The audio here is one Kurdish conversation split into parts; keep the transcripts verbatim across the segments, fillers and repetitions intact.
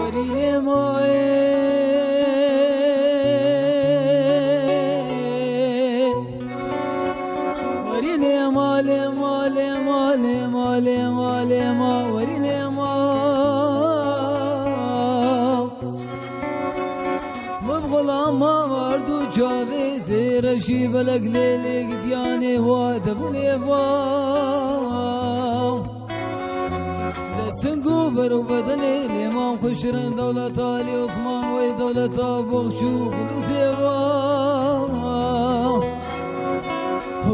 Werî lê ma ê. Werî lê ma, lê ma, lê ma, lê ma, lê ma, lê ma, werî lê ma. Min bi xulama ard û çavê zêre jî belek lê lê gidiyanê wa de bilê va. De sing û ber û bedelê lê mam xwe şirin dewleta Alî Osman wey dewleta boxçû xulûsê va.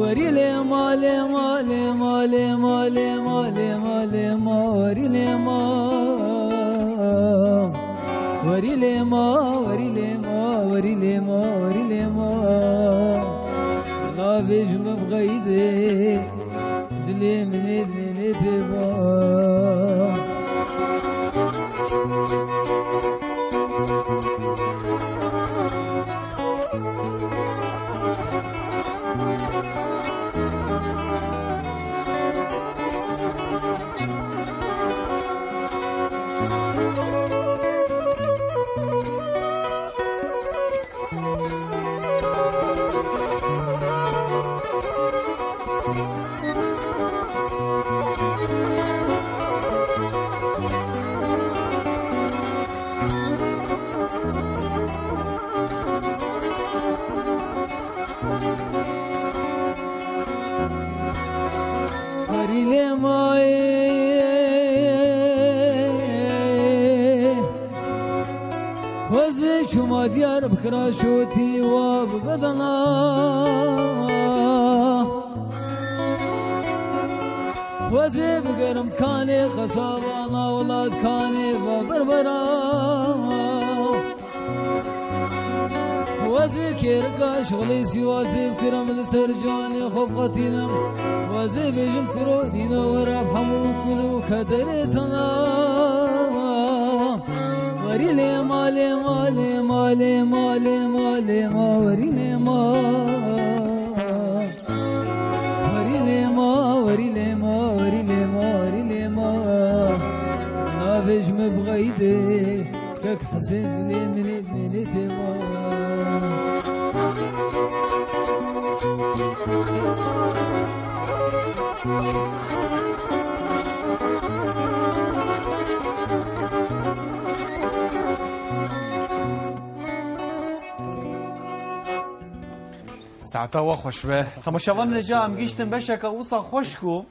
Werî lê ma, lê ma, lê ma, lê ma, lê ma, lê ma, lê ma, werî lê ma. Werî lê ma, werî lê ma, werî lê ma, werî lê ma. Navê ji min bi qeydê, dilê min ê, dilê min ê pê ba. Werî lê ma ê. Xwezê çûma Diyarbekira şotî wa bi bedena. Xwezê bigerim kanê qesabana welat kanê va berbera. Wezê kêrika şixulê Sîwasê bikirim, li ser canê xwe biqetînim. Wezê bêjim kuro dîno wera hemû kul û kederê tena. Werî lê ma, lê ma, lê ma, lê ma, lê ma, lê ma, werî lê ma. Werî lê ma, werî lê ma, werî lê ma, werî lê ma. Navê ji min bi qeydê. Kek Hesên dilê min ê, dilê pê va. Saeta we xweş be. Temaşevanên ca em gihîştin beşeke wisa xweş ku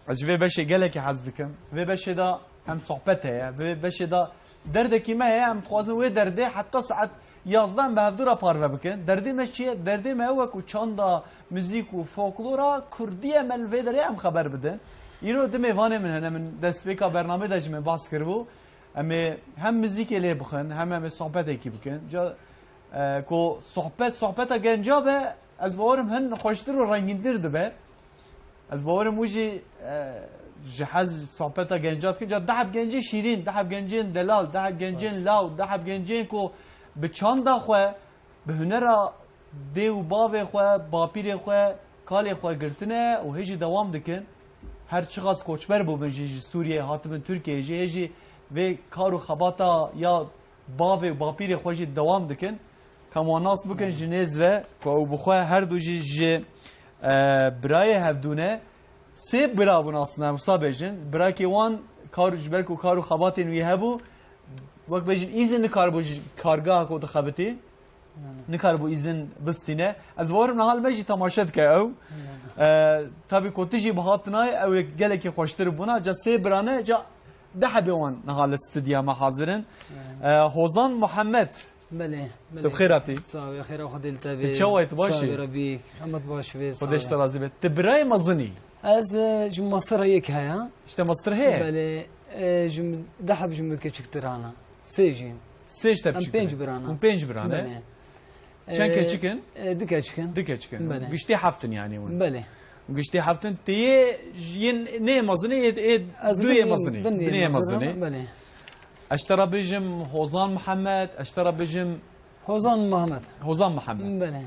Ez ji vê beşê gelekî hez dikim. Vê beşê de hem sohbet heye, vê beşê de derdekî me heye, em dixwazin wê derdê heta saet yazdeh em bi hevdû re parve bikin. Derdê me çi ye? Derdê me ew e ku çanda, muzîk û folklora kurdî ye, me li vê derê em xeber bidin. Îro du mêvanê min hene, min destpêka bernamê de ji min behs kiribû. Em ê hem muzîkê lê bixin, hem em ê sohbetekî bikin. Ca, e, ku sohbet, sohbeta genca be, ez bawerim hin xweştir û rengîntir dibe. Ez bawerim wî jî, e, ji hez sohbeta genca dikin. Ca deheb gencên şîrîn, deheb gencên delal, deheb gencên law, deheb gencên ku bi çanda xwe, bi hunera dê û bavê xwe, bapîrê xwe, kalê xwe girtine û hê jî dewam dikin. Her çiqas koçber bûbin jî, ji Sûriyeyê hatibin Tirkiyeyê jî, hê jî vê kar û xebata ya bavê û bapîrê xwe jî dewam dikin. Ka wan nas bikin ji nêz ve, ku ew bi xwe her du jî ji, e, birayê hevdû ne. Sê bira bûn aslında, em wisa bêjin. Birakê wan kar, ji ber ku kar û xebatên wî hebû, wek bêjin îzin nikaribû ji kargeha ku dixebitî, nikaribû îzin bistîne. Ez bawerim niha li me jî temaşe dike ew. E, tabî ku tu jî bi hatinayê ew ê gelekî xweştir bûna. Ca sê birane, ca deh hebê wan niha li stûdya me hazir in. E, Hozan Muhammed, Belê, belê. Tu bi xêr hatî. Sağ ol, xêra Xwedê li te bê. Tu çawa yî, tu baş î? Sağ ol, Rabî. Hemd baş bê, sağ ol. Xwedê ji te razî be. Tu birayê mezin î? Ez, e, ji mastir heyek heye. Ji te mastir heye? Belê, e, ji min, du heb ji min keçiktir hene. Sê jî. Sê ji te biçiktir. Em pênc bira ne. Hûn pênc bira ne? Belê. Çend, e, keçik in? E, du keçik in. Du keçik in. Belê. Giştî heft in yanî hûn. Belê. Giştî heft in, tu yê, yên nê mezin î, ê, ê, ez du yê mezin î. Binê mezin î. Belê. Ez ji te re bêjim Hozan Mihemed, ez ji te re bêjim Hozan Mihemed. Hozan Mihemed. Belê.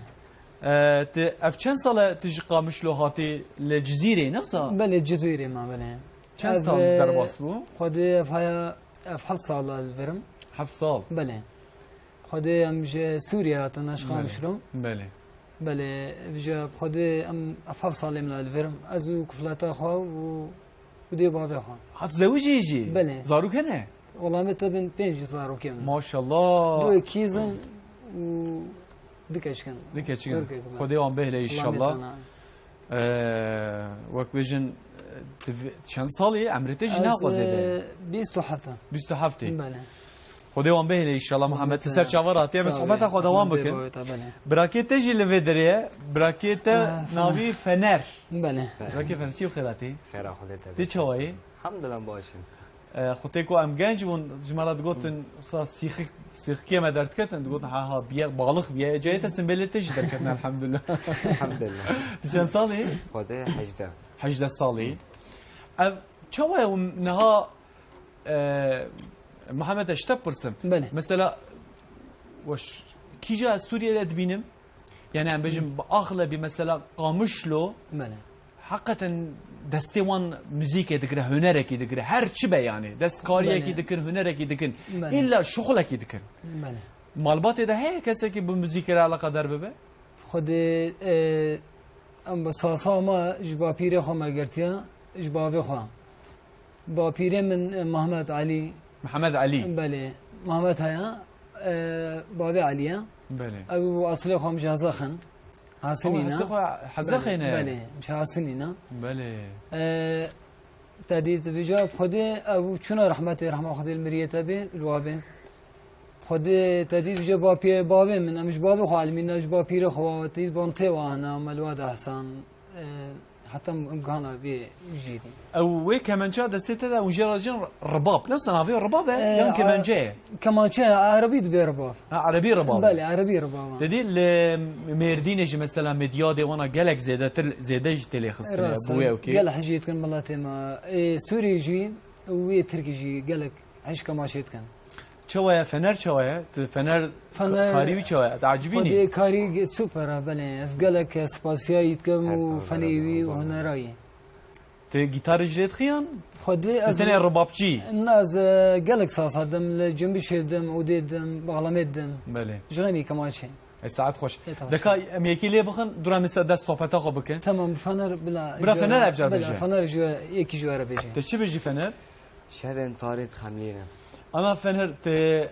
E, tu ev çend sal e tu ji Qamişlo hatî, li Cizîrê, ne wisa? Belê, Cizîrê me, belê. Çend sal derbas bû? Xwedê ev haya, ev heft sal e li vir im. Heft sal? Belê. Xwedê em ji Sûriyê hatin, ez ji Qamişlo. Belê. Belê, ji Xwedê em ev heft salê min li vir im. Ez û kufleta xwe û, û dê bavê xwe. Hat zewicî jî? Belê. Zarok hene? Wela me tevin pênc zarokê min. Maşallah. Du kîz in û du keçik in. Du keçik in. Xwedê wan bihêle înşallah. Ee, wek bêjin, e, tu vê-, çend salî? Emrê te jî ne xwe zêde ye? Ez, e, bîst û heft im. Bîst û heft î. Belê. Xwedê wan bihêle înşallah Mihemed. Tu ser çava re hatî, em ê sohbeta xwe dewam bikin. Sağ ol. Belê. Birakê te jî li vê derê ye. Birakê te navî Fener. Belê. Birakê Fener, çi bi xêr hatî? Xêra Xwedê te bê. Tu çawa yî? Elhamdulillah, baş im. E, xwetê ku em genc bûn, ji me re digotin, wisa sîxik, sîxikê me derdiketin, digotin, ha, ha, biye, balix biye. Cayê te simbêlê te jî derketin, elhamdulillah. Elhamdulillah. Tu çend salî? Xwedê hejdeh. Hejdeh salî. Ev, çawa ye hûn niha, e, Mihemed, ez ji te bipirsim. Belê. Mesela, weş, kîja Sûriyê de dibînim? Yani, em bêjin, bi axle bî, mesela, Qamişlo, Belê. Heqeten destê wan muzîkê digire, hunerekî digire, her çi be yani. Destkariyekî Belê. Dikin, hunerekî dikin. Belê. Îlla şixulekî dikin. Belê. Malbatê de heye kesekî bi muzîkê re eleqedar bibe? Xwedê, e, em bi sasa me ji bapîrê xwe me girtiye, ji bavê xwe. Bapîrê min, e, Mehmet Elî. Mehmet Elî. Belê. Mehmet heye, e, bavê Elî ye. Belê. Ew eslê xwe em ji Hezax in. Hesinî ne? Ew eslê xwe Hezaxê ne? Belê, belê, ji Hesinî ne? Belê. E, te dît vêca Xwedê ew çûna rehmetê, rehma Xwedê li miriyê te bê, li wa bê. Xwedê te dît vêca bapê, bavê min, em ji bavê xwe elimîne, ji bapîrê xwe, te dît bantê wan, em li wa de hesen. E, Heta em gana vê jî dî. Ew wê kemença destê te de, hûn jê re dibêjin ribab. Ne wisa navê ribab e, e, yan a-, kemence ye? Kemançe ye, erebî dibê ribab. Ha, erebî ribab e. Belê, erebî ribab e. Te dî li Mêrdînê jî mesela Midyadê wana gelek zêdetir, zêde jî tê lê xistinê. Rast e, bi wê ewkê. Gelek hej jê dikin miletê me. Ê, Sûrî jî û wê Tirkî jî gelek hej kemaçê dikin. Çawa ye? Fener çawa ye? Tu Fener, Fener, karî wî çawa ye? Tu ecibînî? Xwedê karî ge-, super e, belê. Ez gelek spasiya wî dikim û fenê wî û hunera wî. Tu gitarê jî lê dixî yan? Xwedê ez... Tu tenê ribabçî? Na, ez, e, gelek saz hadim, li cembişê dim, odê dim, baxlamê dim. Belê. Ji xeynî kemaçê. E, saet xweş. Deka em yekî lê bixin, dura nisa dest sohbeta xwe bikin. Tamam, Fener bila. Bira Fener ev car bêje. Fener ji we, yekî ji we re bêje. Tu çi bêjî Fener? Şevên tarî dixemlînim. Ana Fener, te,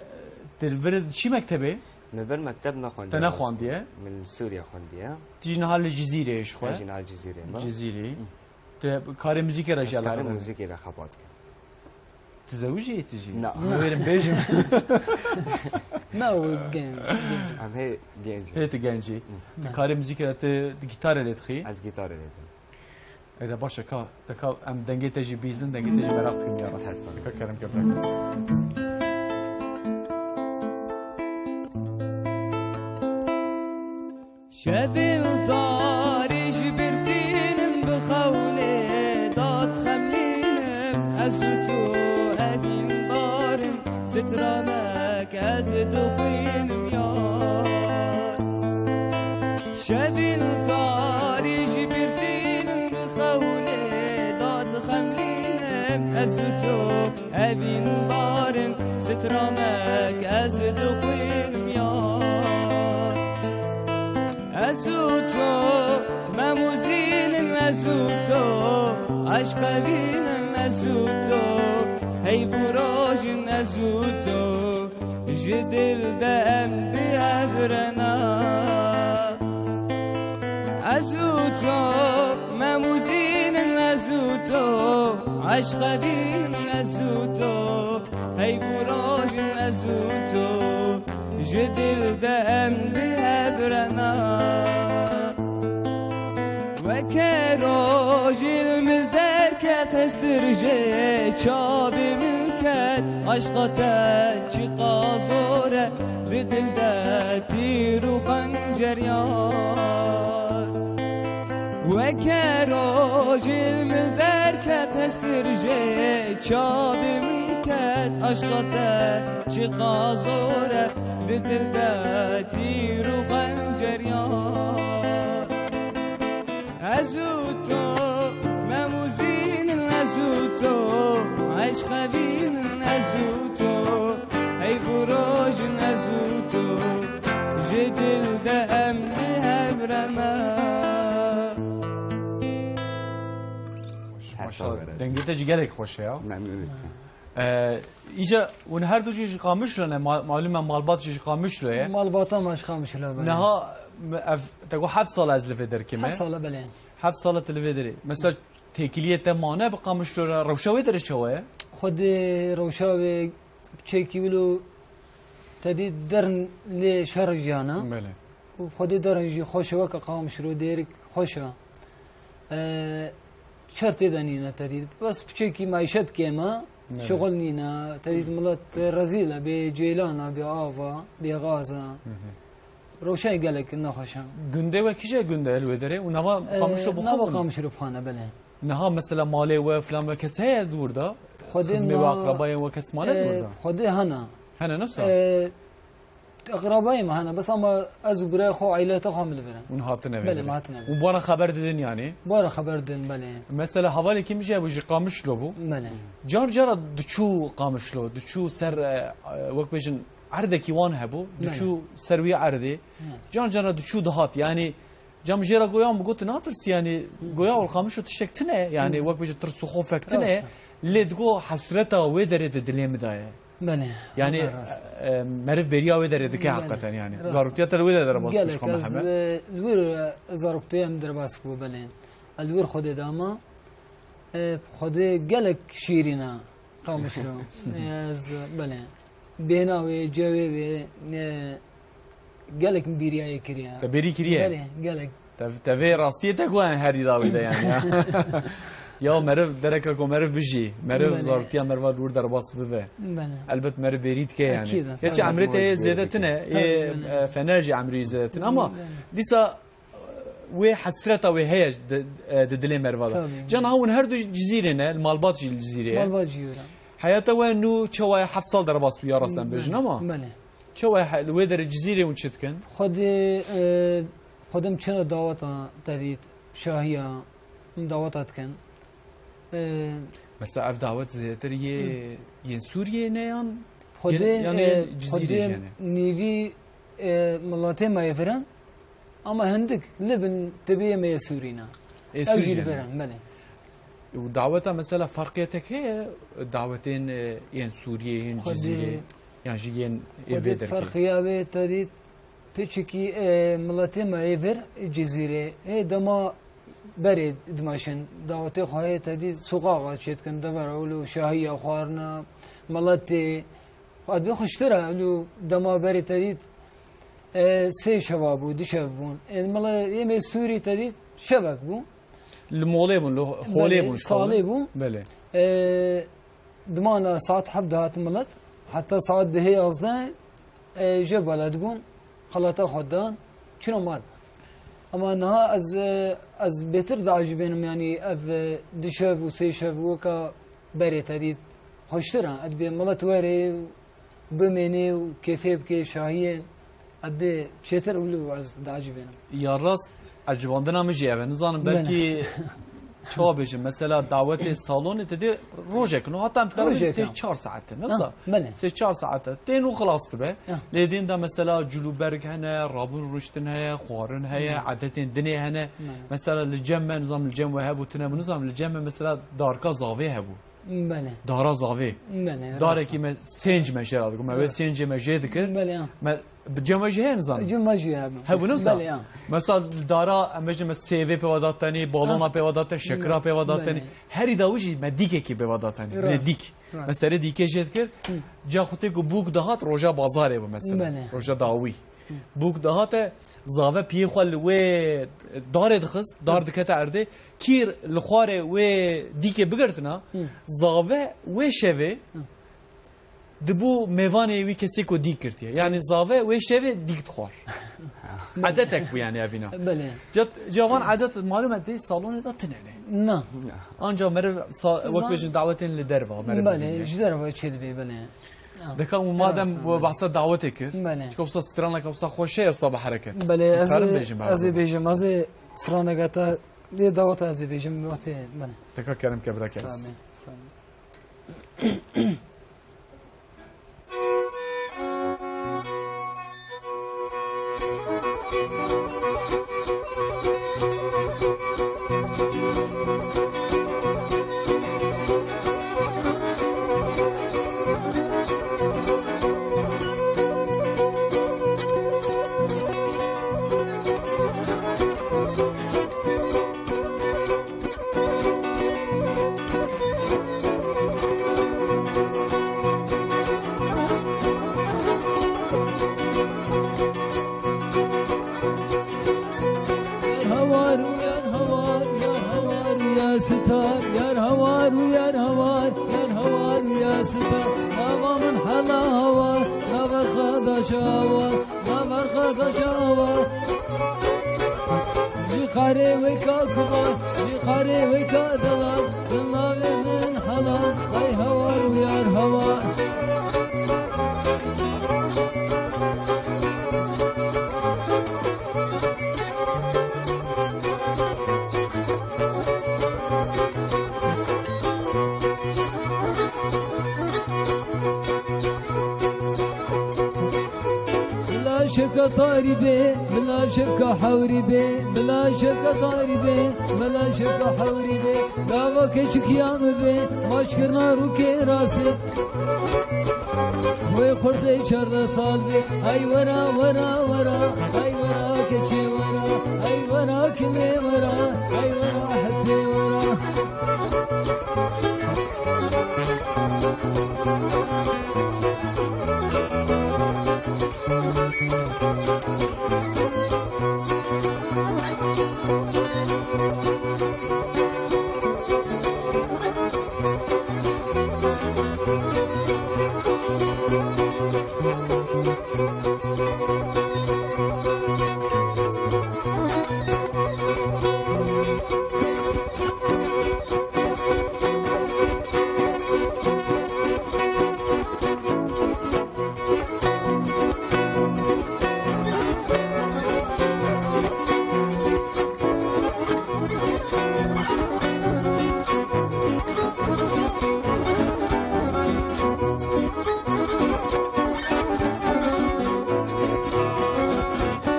te li vir çi mektebê? Min vir mekteb nexwendiye. Te nexwendiye? Min li Sûriye xwendiye. Tu jî niha li Cizîrê ji xwe? Ez jî niha li Cizîrê me. Cizîrî. Hı. Te karê muzîkê re jî eleqedar? Ez karê muzîkê re xebat dikim. Tu zewicî yî tu jî? Na. Wêrim bêjim. Na, û genc, genc. Em hê genc in. Hê tu genc î. Hı. Tu karê muzîkê re tu gitarê lê dixî? Ez gitarê lê dikim. Êde baş e ka, te ka em dengê te jî bîzin, dengê te jî meraq dikim ya rast. Her sal. Ka kerem ke bırakırız. Şevên tarî ji birtînim bi xewnê dad xemlînim, ez û tu evîn barin, stranek ez dixwînim yar. Şevên tarî ji birtînim bi xewnê dad xemlînim, ez û tu evîn barin, stranek ez dixwînim yar. Ez û tu memûzînin, ez û tu eşqevînin, ez û tu hey bu rojin, ez û tu ji dil de em bi hev re ne. Ez û tu memûzînin, ez û tu eşqevîn, ez û tu hey bu rojin, ez û tu Ji dil de em li hev re ne. Weke rojî li min derket hestir jê çavê min ket. Aşqa te çiqa zor e, li dil de tîr û xencer yar. Weke rojî li min derket hestir jê çavê min ket. Aşqa te çiqa zor e, li dil de tîr û xencer ya. Ez û to, Mem û Zînin, ez û to, eşq evînin, ez û to, heyv û rojin, ez û to, ji dil de em li hev re me. Her sağ olun. Dengê te jî gelek xweş e ya. Memnun ettim. Ee, îca hûn her du jî ji Qamişlo ne, ma-, malum e malbat jî ji Qamişlo ye. Malbata me ji Qamişlo, belê. Niha me-, ev, te got heft sal ez li vê derê me. Heft sal e, belê. Heft sal e tu li vê derê. Mesela têkiliyê te mane bi Qamişlo re, rewşa wê derê çawa ye? Xwedê rewşa wê çekî wilo te dî derin lê şer jiyana. Belê. Û Xwedê derin jî xweş e, weke Qamişlo dêrik xweş e. E, şer tê de nîne te dî. Bes piçekî maîşet kêm e, Evet. şixul nîne. Te dî milet rezîl e, bê ceylan e, bê av e, bê gaz e. Hı hı. Rewşayê gelek nexweş e. Gundê we kîje gund e li wê derê? Û nava E, Qamişlo bi xwe nava bûn? Qamişlo bi xwe ne, belê. Niha mesela malê we filan we kes heye dûr de? Xwedê Xizmê we, na-, akrabayên we kes mane e, dûr de? Xwedê hene. Hene, ne wisa? E, Eqrabayê me hene, bes ama ez û birayê xwe, aîleta xwe em li vir in. Hûn hatine vê Belê, derê. me hatine vê Û derê. bana xeber didin yani? Bana xeber didin, belê. Mesela hevalekî min jî hebû, ji Qamişlo bû. Belê. Car cara diçû Qamişlo, diçû ser, e, e, wek bêjin erdekî wan hebû, Belê. diçû ser wî erdê. Hı. Car cara diçû dihat, yani cam jê re goya min got, natirsî yani, Hı. goya ol Qamişlo tiştek tine, yani Hı. wek bêjin tirs û xofek tine. Rast e. Lê digo hesreta wê derê di dilê min de ye. Belê, Yani, Allah rast. e, meriv bêriya wê derê dike Belê, heqeten yani. rast. Zaroktiya te li wê derê derbas bû Gelek ji xwe ez, Mihemed. e, li wir, e, zaroktiya min derbas bû, belê. Ez li wir Xwedê dama, e, Xwedê gelek şîrîn e, Qamişlo. E, ez, belê. Bêhna wê, cewê wê, e, gelek min bîriya yê kiriye. Te bêrî kiriye? Belê, gelek. Te, te vê rastiyê te ku herî dawî de yani ya. Ya meriv dereka ku meriv bijî, meriv Belê. zaroktiya meriva li wir derbas bibe. Belê. Elbet meriv bêrî dike yani. Ekîd e, Gerçi tabii. emrê te Meriv zêde bêrî tine, dike. ê, Tabii, belê. e, fener jî emrî zêde tine ama Belê. dîsa, e, wê hesreta wê heye di, e, di dilê meriva de. Tabii. Can ha hûn her du Cizîrê ne, malbat jî li Cizîrê ye. Malbat jî ye. Heyata we nû çawa ye, heft sal derbas bû ya rast em bêjin ama. Belê. Çawa he-, li wê derê Cizîrê hûn çi dikin? Xwedê, e, Xwedê em çina daweta te dît, şahiya, em daweta dikin. E, Mesela ev dawet zêdetir yê, Hı. yên Sûriyê ne yan Xwedê, gele-, yan e, ê Cizîrê Xwedê jî ne? nîvî, e, miletê me yê vir in, ama hindik li bin tibiyê me yê Sûrî ne. Ê Ew Sûrî jî jî li vir ne? in, belê. Û daweta mesela ferqiyeteke heye dawetên, e, yên Sûriyê, yên Xwedê Cizîrê? Yan jî yên ê Xwedê vê derkê. Ferqiya wê te dît, piçikî, e, miletê me yê vir Cizîrê. Hê dema berê dimeşin, dawetê xwe hê te dît suqaxa çêdikin, dever ewlo şahiya xwarina, miletê. Xwe dibê xweştir e, ewlo dema berê te dît, e, sê şeva bû, du şev bûn. Ê mile-, ê me Sûrî te dît şevek bû. Li molê bûn, li holê Belê, bûn, salê şolê. bûn. Belê. E, Dimana saet heft dihatin milet, heta saet dehê yazdeh, e, jê bela dibûn, xelata xwe dan, çûna mal. Ama niha ez, e, ez bêtir diecibênim, yanî ev, e, du şev û sê şev weka berê te dît xweştir e. Ez dibê milet were, bimêne û kêfê bike, şahiyê. Ebê çêtir wilo ez diecibênim. Ya rast, ecibandina min jî ev e. Nizanim Belê. belkî çawa bêjim. Mesela dawetê salonê te dê rojek in. Hatta em dikarin Rojek sê in. çar saet in. Ne Ha, wisa? belê. Sê çar saet e. Tên û xilas dibe. Ha. Lê dên de mesela culûberg hene, rabûn rûştin heye, xwarin heye, Belê. edetên dinê hene. Belê. Mesela li cem me, nizanim li cem we hebû, tune min nizanim, li cem me mesela darka zavê hebû. Belê. Dara zavê. Belê, Darekî rast e. Me sênc me jê re dikin. Me wê Evet. sêncê me jê dikir. Belê, ya. Me bi cem me jî heye nizanî. Cem me jî heye. Hebû nisa. Belê, ya. Mesela dara em bêjin me sêvê pê ve datenî, balona Ha. pê ve daten, şekira Belê. pê ve datenî. Belê. Herî dawî jî me dîkekî pê ve datenî. Belê Rast. dîk. Rast. Me serê dîkê jê dikir. Hı. Ca xwe tê ku bûk dihat roja bazarê bû mesela. Belê. Roja dawî. Bûk dihate, zave piyê xwe li wê darê dixist, dar dikete erdê. Kîr li xwarê wê dîkê bigirtina, Hı. zave wê şevê Hı. dibû mêvanê wî kesê ku dîk girtiye. Yani zave wê şevê dîk dixwar. Edetek bû yani evîna. Belê. Ca, ca van edet malum e dê salonê de tine ne. Na. Anca meriv sa-, wek Zan- bêjin dawetên li derva meriv Belê, bivîne. ji derva çê dibê, belê. Ya. Deka û madem Rast, we belê. behsa dawetê kir, Belê. çika wisa straneka wisa xweş e, wisa bi hereket. Belê, ez Karim ê, bêjim ez ê beraber. bêjim, ez ê straneka te lê daweta ez ê bêjim, wextê, belê. Deka kerem ke bira kes. Sağ ol, sağ ol. Yar hawar û yar hawar, yar hawar û yar sitar, yar hawar û yar hawar, yar hawar û yar sitar. Nava min hela hawar, nava xadaş hawar. Laver xadaş awa. Ji qarê wê ka kuba, ji qarê wê ka delal, di navê min helal, ay hawar û yar hawar. Bila şevka tarî bê, bila şevka hewrî bê, bila şevka tarî bê, bila şevka hewrî bê. Gava keçikiya min bê, maçkirina rûkê rastê. Wê xurtê çardeh sal bê, ay wera, wera, wera, ay wera keçê wera, ay wera kilê wera, ay wera hetê wera.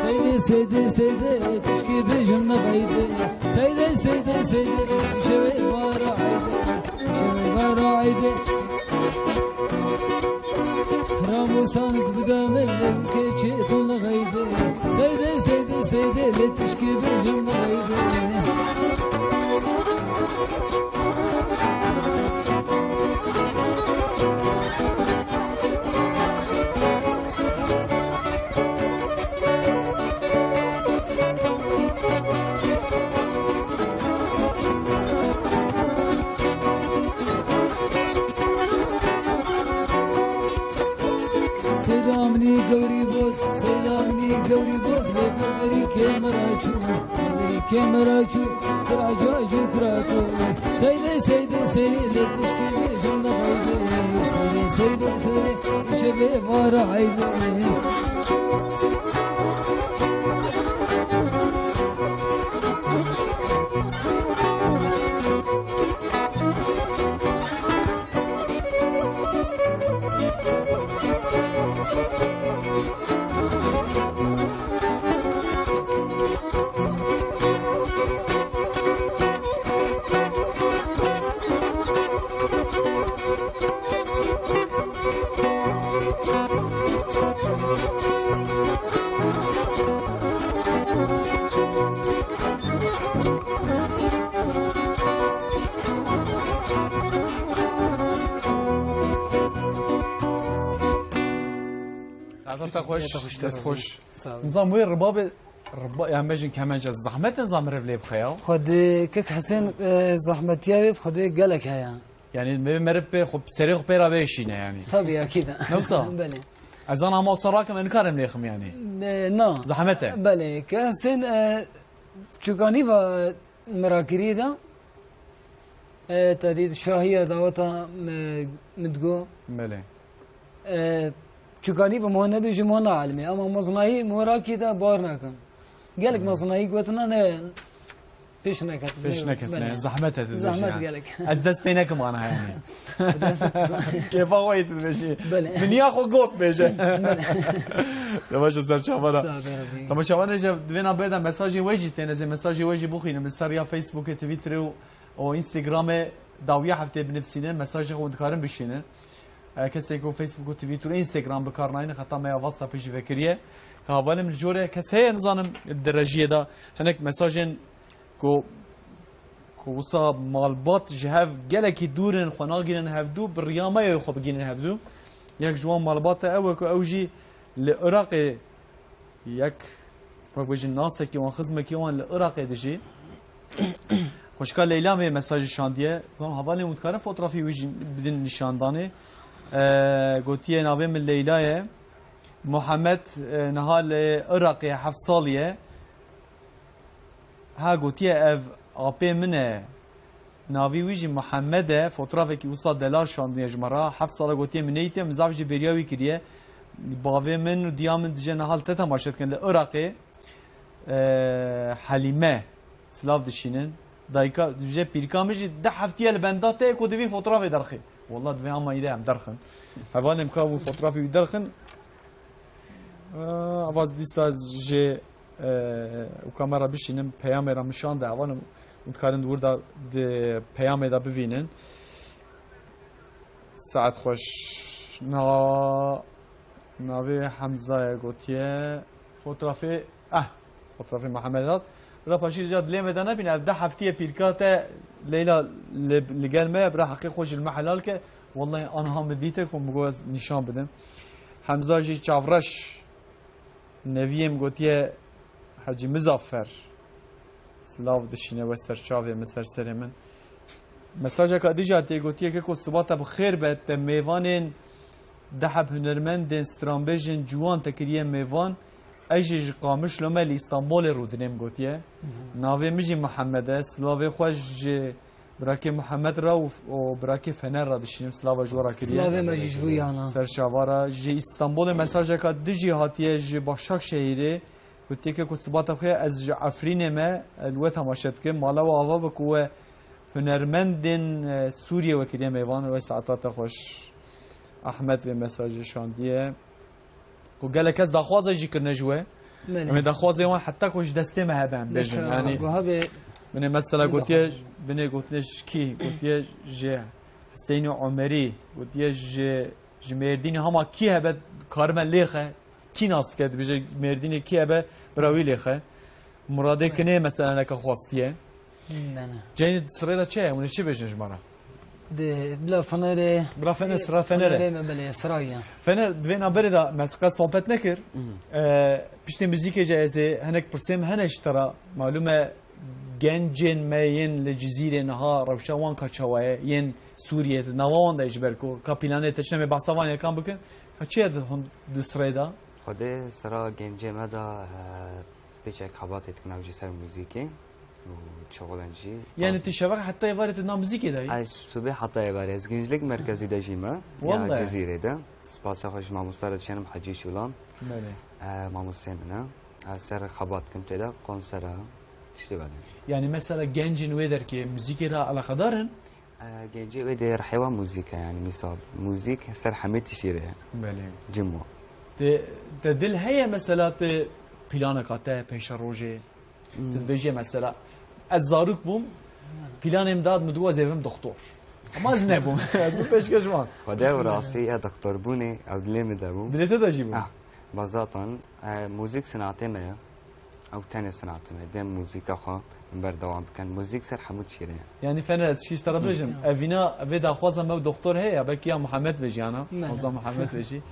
Seydê, seydê, seydê, tişkî bêjim nexeydê. Seydê, seydê, seydê, şevê bara eydê. Şevê bara eydê. Ramusan bidame lengê çê tu nexeydê. Seydê, seydê, seydê, lê tişkî bêjim nexeydê. Seyda minî gewrî boz, seyda minî gewrî boz, lê bi derî kêmira çû, derî kêmira çû, kira cacû, kira toz. Seydê, seydê, seydê, lê tişkî bêjim nexeydê. Seydê, seydê, seydê, şevê vara eydê. Saeta te xweş, dest xweş. Sağ ol. Nizam wê ribabê, riba-, yani bejin kemençe zahmet e nizam mirev lê bixe ya. Xwedê kek Hesên, e, zahmetiya wê bi Xwedê gelek heye. Yani me, meriv pê xwe, serê xwe pê re bêşîne yani. Tabii, akîd. Ne wisa? Belê. Ez ana ama wisa rakim, ez nikarim lêxim yani. E, na. Zahmet e. Belê. Kek Hesên, e, çûkanî va mirakirî de, e, te dît şahiya daweta, e, min digo. Belê. E, çûkanî bi mo nebêjim, mo na ilmê. Ama mezinayî mo rakî de bar nakin. Gelek mezinayî gotina ne pêş neketine. Pêş neketine. Belê. Zahmet e, zahmet gelek. Ez dest pê nekim ana yani. Kêfa xwe yê tu dibêjî. Belê. Min ya xwe got bêje. Belê. Te baş e ser çavana. Sağ ol, Rabbi. Te baş e, çavana jî divêna bê de mesajê we jî têne, ez ê mesajê we jî bixwînim. Li ser ya Facebookê, Twitterê û, û Instagramê dawiya heftê binivîsînin, mesajê xwe hûn dikarin bişînin. E, kesê ku Facebook û Twitter û Instagram bi kar nayîne, xeta me ya WhatsAppê jî vekiriye. Ka hevalê min li jorê kes heye, nizanim di rejiyê de hinek mesajên ku, ku wisa malbat ji hev gelekî dûr in, xwe nagînin hevdû, bi riya me ye xwe bigînin hevdû. Yek ji wan malbat e ew e ku ew jî li Iraqê yek, wek bêjin, nasekî wan, xizmekî wan li Iraqê dijî. Xwişka Leyla me mesajê şandiye. Tam hevalên û dikarin fotografî wî jî bidin nîşandanê. E, gotiye navê min Leyla ye. Muhammed, e, niha li Iraqê heft salî ye. Ha, gotiye ev apê min e. Navî wî jî Muhammed e. Fotrafekî wisa delal şandiye ji me re. Heft sala gotiye min neyîtiye, min zaf jî bêriya wî kiriye. Bavê min û diya min dije niha li te temaşe dikin li Iraqê. E, Helîme, silav dişînin. Dayika, dije pîrika min jî deh heftiye li benda te ye ku divî fotrafê derxî. Wallah divê ama îre em derxin. Hevalê min ka bû fotrafê wî derxin. E, avaz dîsa jê e, û kamera bişînim, peyamê re min şande, evan û dikarin di wir de di peyamê de bivînin. Saet xweş. Na, navê Hemza ye gotiye. Fotrafê, eh, fotrafê Mihemed hat. Bira paşî ca dilê me de nebîne, ev deh heftiye pîrka te Leyla li, li gel me ye, bira heqê xwe ji li me helal ke. Wallahî anha min dîte ku min got ez nîşan bidim. Hemza jî çavreş. Neviyê min gotiye, Hecî Mizaffer, silav dişîne we ser çavê min, ser serê min. Mesajeka dî jî hatî gotiye, Keko, siba te bi xêr be, te mêvanên deheb hunermendên stranbêjên ciwan te kiriye mêvan, ez jî ji Qamişlo me li Îstanbolê rûdinê, min gotiye. Mhm. Navê min jî Mihemed e, silavê xwe ji Birakê Muhammed re û, û birakê Fener re dişînim, silava ji we re kiriye. Silavê me jî ji bo yana. Ser çava re. Ji Îstanbulê mesajeka dijî hatiye ji Başakşehîrê. Gotiye ke ku sibata xwe ez ji Efrînê me, li we temaşe dikim. Mala we ava be ku we hunermendên, e, Sûriyê we kiriye mêvan, we saeta te xweş. Ahmet vê mesajê şandiye. Ku gelek kes daxwaze jî kirine ji we. Belê. Em ê daxwazê wan heta ku ji destê me hebe em bêjin. Mesela, yani, guha be binê mesela gotiye, binê gotiye ji kî? Gotiye ji Hüseyin Omerî, gotiye ji, ji Mêrdînê, hema kî hebe karime lêxe, kî nas dike dibêje Mêrdînê kî hebe bira wî lêxe. Muradê Kinê mesela neke xwastiye. Ne, ne. Ceynî di sirê de çi ye? Hûn ê çi bêjin ji me re? Di, bila Fenerê. Bila Fener, sira Fenerê. Fenerê me belê, sira ya. Fener, di vê naberê de me qet sohbet nekir. Mhm. E, piştê muzîkê jî ez ê hinek pirsêm hene ji te re. Malûm e, gencên me yên li Cizîrê niha rewşa wan ka çawa ye, yên Sûriyê, di nava wan de ji ber ku ka planê te çi, em ê behsa van yekan bikin. Ka çi ye di hûn di sirê de? Xwedê sira gencê me de, e, Pêçek xebatê dikin ew jî ser muzîkê û çixulin jî. Yani ti şeveq heta êvarê ti nav muzîkê de yî? Ez sibê heta êvarê, ez Gençlik Merkezî de jî me. Ya Cizîrê de. Spasiya xwe ji mamosta re dişênim Hecî Şûlan. Belê. E, mamostê min e. Ez ser xebat dikim tê de, konsera, tiştê vedin. Yani mesela gencên wê derkê muzîkê re eleqedar in? E, gencê wê dê rihê wan muzîk e, yani misal. Muzîk ser hemî tiştî re ye. Belê. Cimo. Te, te dil heye mesela te planeka te pêşerojê? Hmm. Tu dibêjê mesela, ez zarok bûm, planê min da min dibû ez ê bim doktor. Ama ez nebûm. Ez bûm pêşkeş wan. Xwedê ew rastî ya doktorbûnê, ew dilê min de bû. Dilê te de jî bû? Ah, ma zaten, e, muzîk sinatê me ye. Ew tenê sinata me, dê muzîka xwe berdewam bikin. Muzîk ser hemû çî re ye. Yanî Fener, ez tiştî ji te re bêjim. Evîna vê daxwaza me û doktor heye ya, belkî ya Muhammed vejî ana. Ne. Xwaza Muhammed vejî.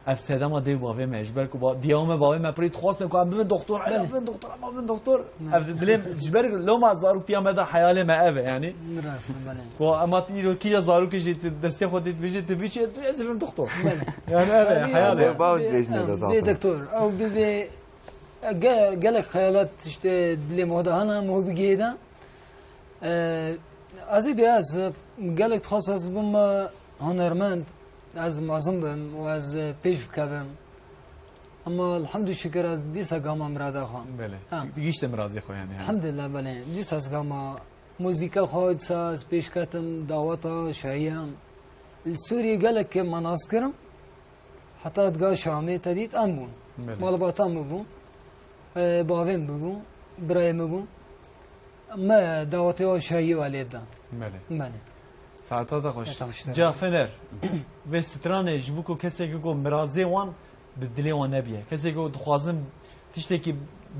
Ev sedema dê û bavê me, ji ber ku ba-, diya me bavê me pirî dixwastin ku em bibin doktor, hele bibin doktor, em bibin doktor. Ne. Ev dilê, ji ber loma zaroktiya me de heyalê me ev e, yanî. Rast, belê. Ku ema tu îro kîja zarokê jî tu destê xwe dê dibêjê, tu bî çi, tu ez bibim doktor. Belê. Yanî ev e, heyal e. Bê bav dibêjin de zaten. Bê doktor, ew bibê, ge-, gelek xeyalat işte dilê me de hene, me bigihêda. Ee, ez ê bê ez gelek dixwast ez bim hunermend, ez mezin bim û ez pêş bikevim. Ama elhamdülillah şükür ez dîsa gama mirada xwe. Belê. Ha. Gihîşte mirazê xwe yani. Elhamdülillah, belê. Dîsa ez gama muzîka xwe, dîsa ez pêş ketim, daweta şahiyan. Li Sûriyê gelek ke me nas kirim. Heta diga Şamê te dît em bûn. Belê. Malbata min bûn. E, bavê min bûn. Birayê min bûn. Me dawetê wan şahiyê we lê dan. Belê. Belê. Saeta te xweş. Saeta xweş. Ca Fener, vê stranê ji bo ku kesekî ku mirazê wan bi dilê wan nebiye. Kesekî ku dixwazin tiştekî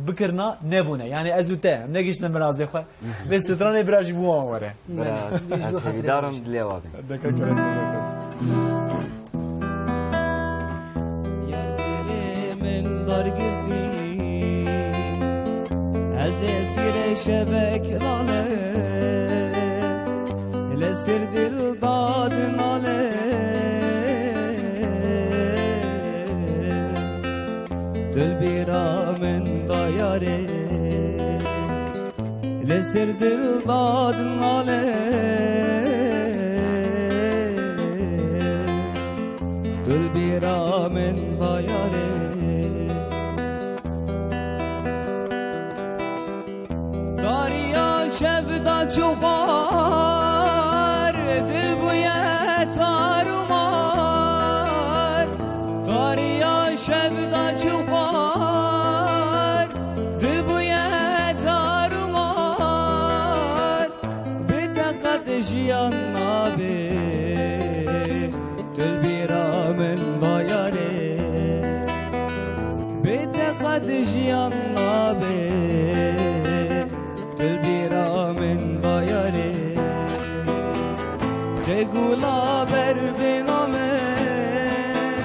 bikirina nebûne. Yani ez û te, em negihiştine mirazê xwe. Vê stranê bira ji bo wan were. Bira ez, ez hêvîdar im dilê wan bê. Deka kere. Yar dilê min dar girtî, ez esîrê şevek lale, li ser dil dadin ale. Dil bîra min da yarê, li ser dil dadin ale. Dil bîra min da yarê. Dariya şev da çû xwar, dil bûye tar û mar. Dariya şev da çû xwar, dil bûye tar û mar. Bi te qet jiyan nabe. Tu li bîra min da yarê, bê te qet jiyan nabe. Tu li bîra min da yarê, tu gula ber bêna min,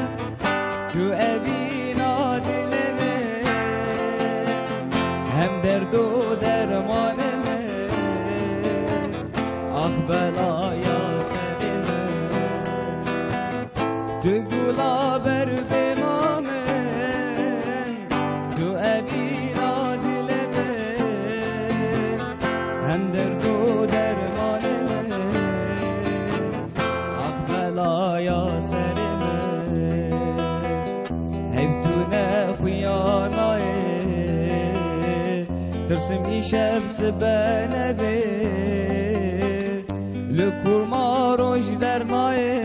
tu evîna dilê min, hem derd û dermanê min. Ax belaya serê min, tu gula ber bêna min, tu evîna dilê min, hem derd û dermanê min. Ax belaya serê min, heyv tu ne xuya nayê. Tirsim îşev sibe nebê, li kurma roj dernayê.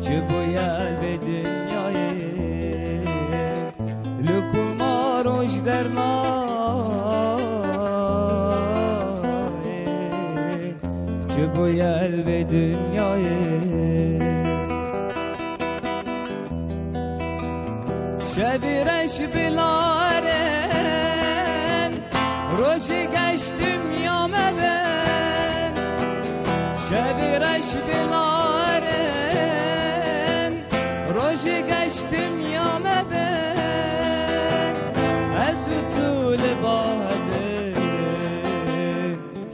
Çi bûye li vê dinyayê, li kurma roj dernayê. Çi bûye li vê dinyayê? Şevî reş bi lar in, rojî geş dinya me bin. Şevî reş bi lar in, rojî geş dinya me bin. Ez û tu li ba hebin.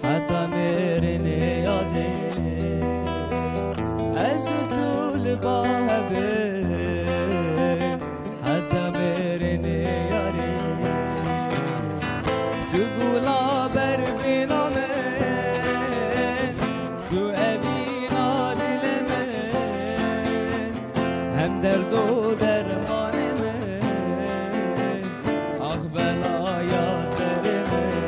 Heta mêrînê yadê, ez û tu li ba hebin. Heta mêrînê yarê, tu gula ber bîna min, tu evîna dilê min, hem derd û dermanê min. Ax belaya serê min.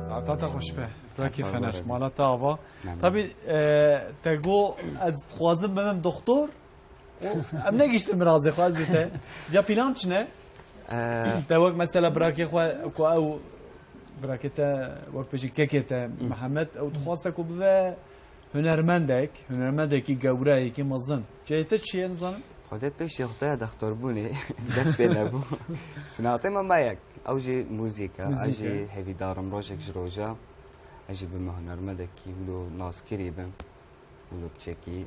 Saeta te xweş be. Rakî Fener, mala te ava. Memnun. Tabî, e, te got, ez dixwazim bibim doktor. Û em negihiştin mirazê xwe, ez û te. Ca plan çi ne? E, te wek mesela birakê xwe, ku ew birakê te, wek pêşî kekê te, Mihemed, ew dixwaste ku bibe Hunermendek, hunermendekî gewre, yekî mezin. Cihê te çi ye, nizanim? Xwedê pêşî xwe ya dextorbûnê dest pê nebû. Sinatê me mayek. Ew jî muzîk e. Ez Muzîk e. jî hêvîdar im rojek ji roja ez jî bime hunermendekî wilo naskirî bim. Wilo piçekî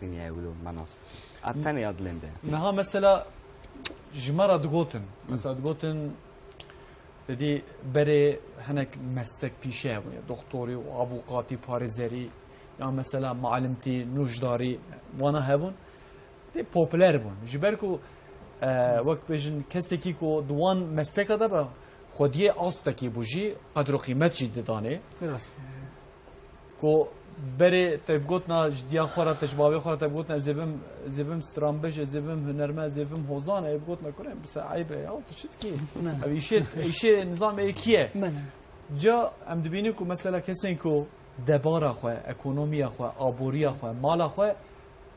dinyayê wilo me nas bike. Ev tenê ya dilê me de. Niha mesela ji me re digotin. Hı. Mesela digotin, te dî berê hinek meslek pîşe hebûye. Doktorî û avûkatî, parêzerî, ya mesela malimtî, nûjdarî, vana hebûn. Tê popüler bûn. Ji ber ku, e, wek bêjin kesekî ku di wan mesleka de be, xwediyê astekî bû jî, qedr û qîmet jî didanê. Rast. Ku berê te gotina ji diya xwe re, te ji bavê xwe re te gotina, "Ez ê bim, ez ê bim stranbêj, ez ê bim hunermend, ez ê bim hozan", ê gotina, "Kurê, bi se eyb e ya, tu çi dikî?" Ne. Ev îşê, îşê nizam ê kî ye? Me ne. Ca em dibînin ku mesela kesên ku debara xwe, ekonomiya xwe, aboriya xwe, mala xwe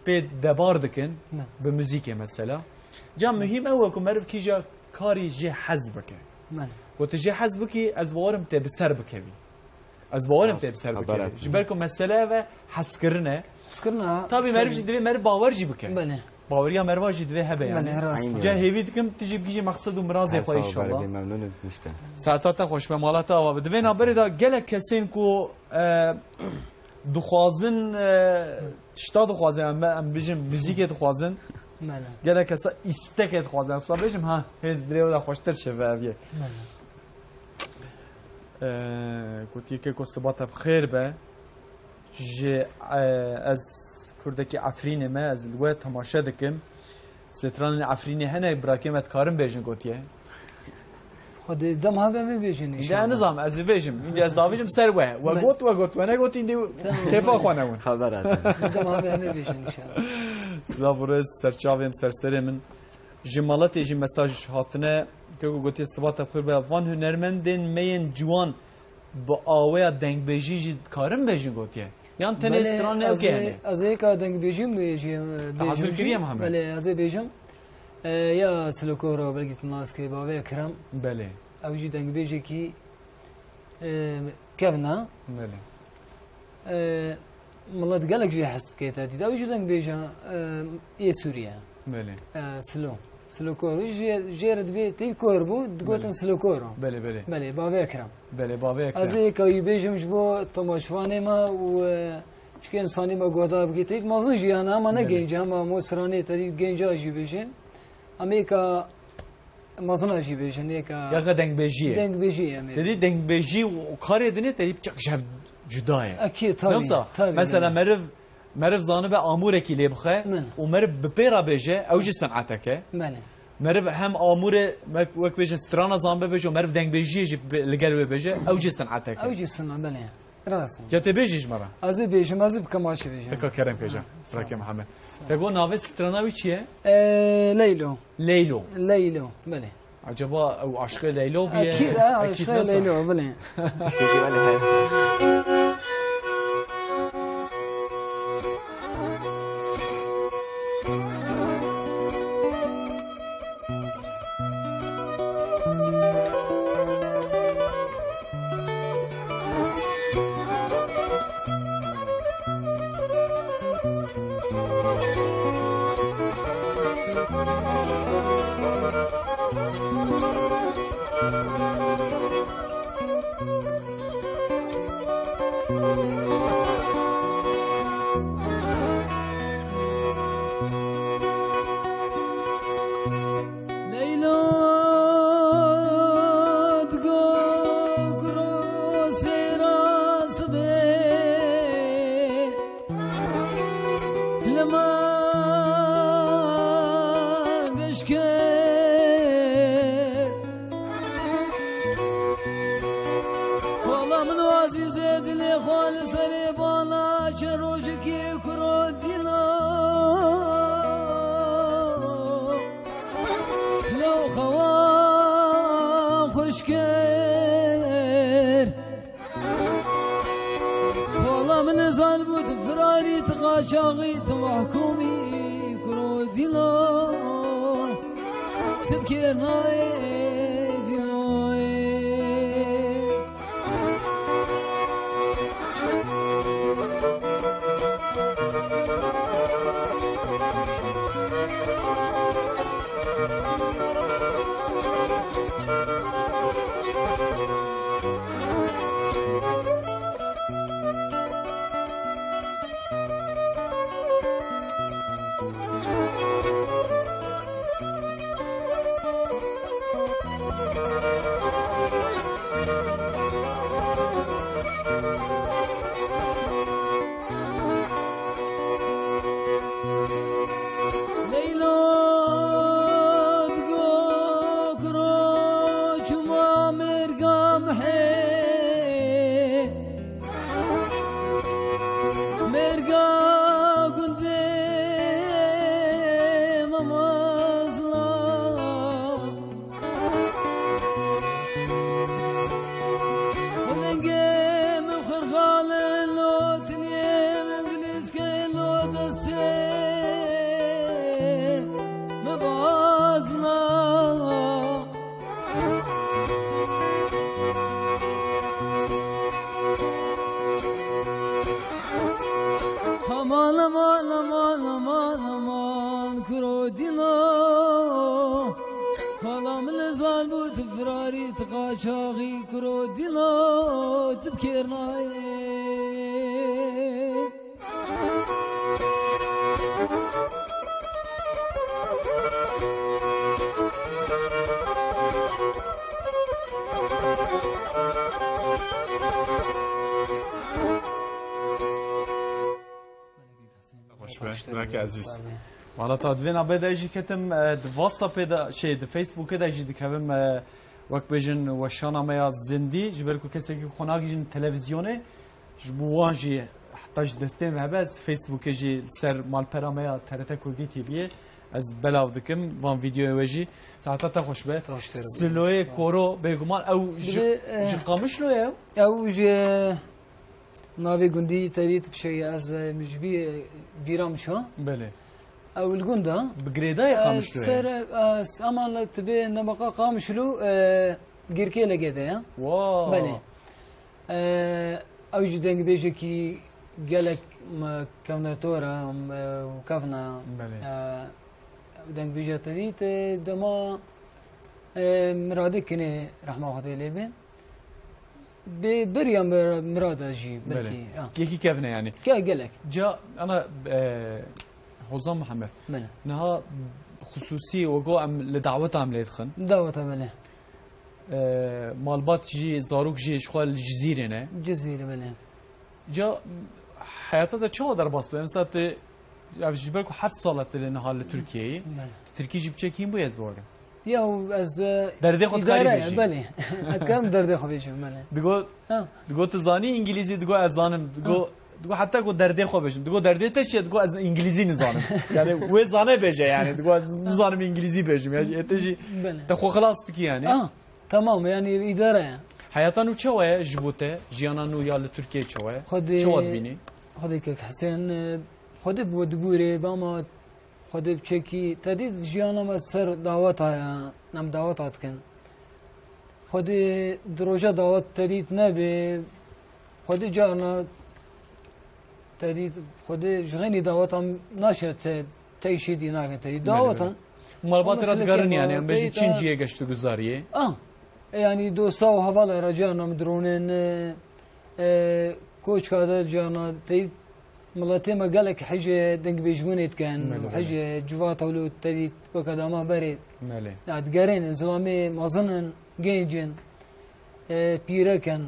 pê debar dikin, Ne. bi muzîkê mesela. Ca muhîm ew e ku meriv kîja karî jê hez bike. Me ne. Ku tu jê hez bikî, ez bawerim tê bi ser bikevî. Ez bawerim Rast, tê bi ser xeber bikevî. et. Ji ber ku mesele ev e, hezkirin e. Hezkirin e, Tabî meriv tabii. jî divê meriv bawer jî bike. Belê. Baweriya meriva jî divê hebe yani. Belê, rast. Aynen. Ca hêvî dikim tu jî bigihîjî meqsed û mirazê Her xwe sağ ol, inşallah. Berê, memnunum işte. Saeta te xweş be, mala te ava be. Divê Her sağ ol. naberê de gelek kesên ku, e, dixwazin, e, tişta dixwazin, em, em bijin muzîkê dixwazin. Belê. Gelek kesa îstekê dixwazin. Em sa bêjim, ha, hê dirê wê de xweştir çêve ev yek. Belê. E, gotiye ke ku siba te bi xêr be. Ji, e, ez kurdekî Efrînê me, ez li we temaşe dikim. Stranên Efrînê hene, birakê me dikarin bêjin gotiye. Xwedê dem habe me bêjin Îndî inşallah. ez nizam, ez ê bêjim. Îndî ez davêjim ser we. We Me- got, we got, we negotî, îndî Tamam. kêfa xwe newin. Xeber hatin. Dem habe me bêjin inşallah. Silav û rêz, serçavê min, serserê min. Ji maletê jî mesaj hatine. Keko gotiye, "Siba te bi xêr be. Van hunermendên me yên ciwan bi aweya dengbêjî jî dikarin bêjin?" gotiye. Yan tenê Belê, stranên ew ez ê, kê hene? ez ê ka dengbêjî bêjî, Te hazir bêjim kiriye jî. Mihemed? Belê, ez ê bêjim. E, ya Silokoro, belkî tu nas kê, Bavê Ekrem. Belê. Ew jî dengbêjekî, e, kevn e. Belê. E, milet gelek jê hez dike te dît. Ew jî dengbêja, e, yê Sûriye. Belê. E, Silo. Silokoro. Jê, jê re divê tê kor bû, digotin Belê. Silokoro. Belê, belê. Belê, Bavê Ekrem. Belê, Bavê Ekrem. Ez ê ka wî bêjim ji bo temaşvanê me û, e, çike insanî me guhedar bike. Tê mezin jî yani, ama ne Belê. genc, ama mo stranê te dî genca jî bêjin. Em ê ka mezina jî bêjin, ê ka Ya ka dengbêjiyê. dengbêjiyê em ê. Te dî dengbêjî û karê dinê te dî piçek ji hev cuda ye. Akî, tabii, Yoksa tabii, mesela yani. meriv, meriv zanibe amûrekî lê bixe Min. û meriv bi pê re bêje, ew jî sinetek e. Belê. Meriv hem amûrê, wek, wek bêjin strana zanibe bêje û meriv dengbêjiyê jî bi, li gel wê bêje, ew jî sinetek e. Ew jî sina, belê. Rast. Ca tê bêjî ji me re? Ez ê bêjim, ez ê bi kemaçî bêjim. Peka kerem kêja. Ha, sağ ol. Birakê Mihemed. Sağ ol. Te got navê strana wî çi ye? Ee, Leylo. Leylo. Leylo, belê. Acaba ew aşiqê Leylo bûye? Ekîd, e, Ekîd aşiqê nesa. Leylo, belê. Şêxî belê, he. Leyla digo kuro sêra sibê. Li me geşke. Wala min û ezîzê dilê xwe li serê bala çe rojekê kuro dîna. Lew xewa xweşker. Wala min zal bû tu firarî, tu qaçaxî, tu mahkûmî, kuro dîlo. Sibkêr nayê dîloyê. Kuro dîno, xala min li zal bû, tu firarî, tu qaçaxî, kuro dîno, tu bi kêr nayê. Xweş be, bireke ezîz. Wala ta divê nabe de jî ketim, e, di WhatsAppê de, şey, di Facebookê de jî dikevim, e, wek bêjin weşana me ya zindî, ji ber ku kesekî xwe nagihîjin televîzyonê, ji bo wan jî heta ji destê me hebe, ez Facebookê jî li ser malpera me ya T R T Kurdî T V'yê ez belav dikim van vîdeoyê we jî. Saeta te xweş be. Te xweş be. Siloyê Koro bêguman ew ji, Divê, e, ji Qamişlo ye? Ew ji Navê gundî te dît bi şey ez, e, min ji bî-, bîra min çû. Belê. Ew li gund e. Bi girêdayê E, Qamişlo ye? Ser, e, s-, aman li tibê nemeqa Qamişlo, e, Girkê Legê de ye. Wow. Belê. E, ew jî dengbêjekî gelek me kevnetor e, me û kevna. Belê. E, ew dengbêja te dît, e, dema, e, Miradê Kinê rehma Xwedê lê be. Bê beriya mir-, mirada jî Belê. Belkî, ha. Yekî kevne yani. Ke gelek. Ca ana, e, Hozan Muhammed. Belê. Niha xusûsî wego em li daweta em lê dixin. Daweta belê. E, malbat jî, zarok jî ji xwe li Cizîrê ne. Cizîrê belê. Ca heyata te çawa derbas be? Mesela te, ev ji ber ku heft sala te lê niha li Tirkiyeyê. Belê. Tirkî jî biçek hîn bûye ez bawer im. Ya ez, e, Derdê xwe dikarî idare, bêjî. Belê. Ez dikarim derdê xwe bêjim, belê. Digo, Ha. digo tu zanî îngilîzî, digo ez zanim. Digo, Ha. digo heta ku derdê xwe bêjim. Digo derdê te çi ye? Digo ez îngilîzî nizanim. Yani wê zane bêje yani. Digo ez nizanim îngilîzî bêjim. Yani ê te jî Belê. te xwe xilas dikî yani. Ha, tamam yani idare ye. Heyata nû çawa ye ji bo te? Jiyana nû ya li Tirkiyeyê çawa ye? Xwedê, Çawa dibînî? Xwedê kek Hesen, e, Xwedê bi we dibûrê, bama Xwedê biçekî, te dît jiyana me ser daweta ye, em daweta dikin. Xwedê di roja dawet te dît nebê, Xwedê carna te dît, Xwedê ji xeynî daweta naşe te, te îşê dî nake te dît. Belê, Daweta. belê. Malbatê re Ama digerin yani, em bêjin silekê çin ma- cihê geştuguzariyê. Ah, e, yani dosta û hevala re carna em dironin, e, e, koçka de carna te dît. Miletê me gelek hejê dengbêjbûnê dikin, Belê, belê. hejê civata wilo te dît weke dema berê. Belê. Ya digerên zilamê mezin in, genc in, e, pîrek in.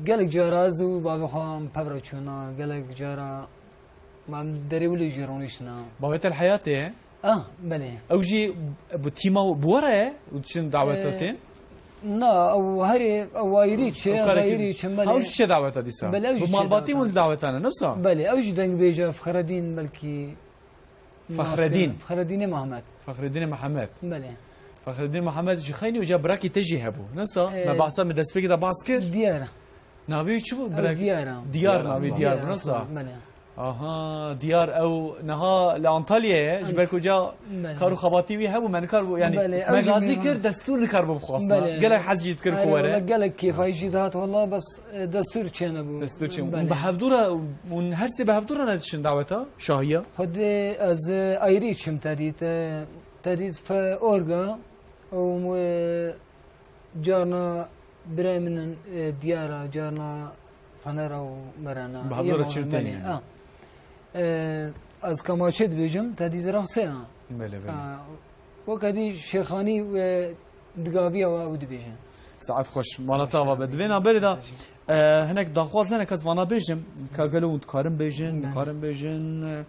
Gelek cara ez û bavê xwe em pev re çûna, gelek cara em derê wilo jî roniştina. Bavê te li heyatê ye? Ah, belê. Ew jî bi tîma bi we re ye û diçin daweta Ee, tên? Na, ew herê, ew ayrî çi, Ew ez karekî ayrî çi, belê. Ew jî çe daweta dîsa? Belê, ew jî Bi çe malbatî daweta. hûn li daweta ne, ne wisa? Belê, ew jî dengbêje Fexredîn belkî. Fexredîn. Fexredînê Mehmet. Fexredînê Mehmet. Belê. Fexredîn Mehmet ji xeynî û ca birakî te jî hebû, ne wisa? Ee, Me behsa, me destpêkê de behs kir. Diyar. Navê wî çi bû? Ew Birek- Diyar e. Diyar, Diyar navê Aslan. Diyar bû, Diyar ne wisa? Aslan, belê. Aha, Diyar ew niha li Antalyayê ye, ji Em- ber ku ca Belê. kar û xebatî wî hebû, me nikar bû, yani Belê, me ew jî gazî bîna. kir, destûr nikar bû bixwastin. Belê. Gelek hez jî dikir ku Ayrı were. Valla gelek kêfayî jî dihat valla, bes, e, destûr çêne bû. Destûr çêne. Belê. Bi hevdû re, hûn her sê bi hevdû re nediçin daweta şahiya? Xwedê ez, e, ayrî çim te dît, e, te dît fe orga û, e, Carna birayê min in, e, Diyara, carna Fenera û Merena. Bi hevdû re Yê çin tên belê, yani. Ha. E, ez Kamaçê dibêjim, te dî di Rexsê ya. Belê, belê. Ha, weke dî Şêxanî, e, digaviya we ew dibêje. Saet xweş, mala te ava be. Divê naberê de, e, hinek daxwaz hene, kes vana bêjim, ka gelo hûn dikarin bêjin, Belê. dikarin bêjin, e,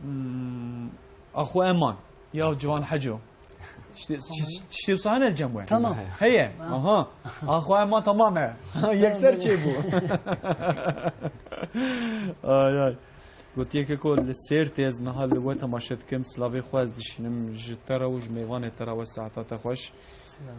Hmm, Axo Eman, ya Ciwan Heco. Tiştê, Tamam. tiştê wisa hene li cem we? Tamam. Heye. Ha. Aha. Axo Eman tamam e. Yekser çêbû. Ay, ay. Gotiye ke ku li Sêrtê ez niha li we temaşe dikim. Silavê xwe ez dişînim ji te re û ji mêvanê te re we saeta te xweş.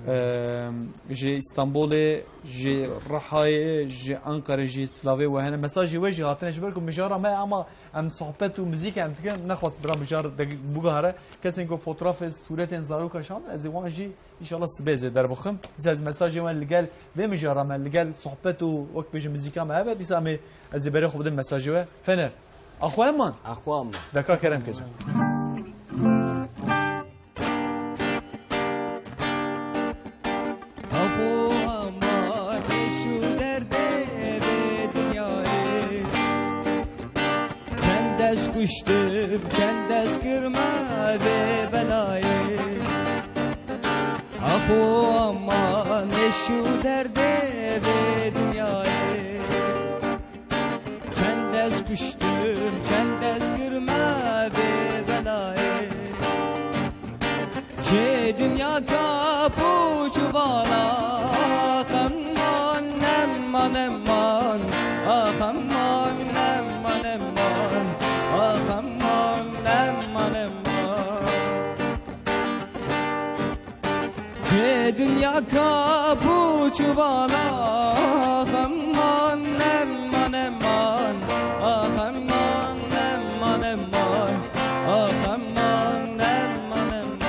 Ehm, ji Îstanbulê, ji Rihayê, ji Ankarê jî silavê we hene. Mesajê we jî hatine ji ber ku mijara me, ama em sohbet û muzîk em dikin, nexwest bira mijar de bigahare. Kesên ku fotoğrafê, sûretên zaroka şandin, ez ê wan jî înşallah sibê ez ê derbixim. Dîsa ez mesajê we li gel vê mijara me, li gel sohbet û wek bêjin muzîka me hebe, dîsa em ê, ez ê berê xwe bidim mesajê we. Fener. Axwe eman. Axwe eman. Deka kerem ke can. Axwe eman, eş û derdê vê dinyayê. Çend ez kuştim, çend ez kirme vê belayê. Axwe eman, eş û derdê vê dinyayê. Çend ez kuştim, çend ez kirme vê belayê. Çi dinya kap û çi vala, ax eman, eman, eman. Ax eman, eman, eman. Ax eman, eman, eman. Çi dinya kap û çi vala, ax eman, eman, eman. Ax eman, eman, eman. Ax eman, eman, eman.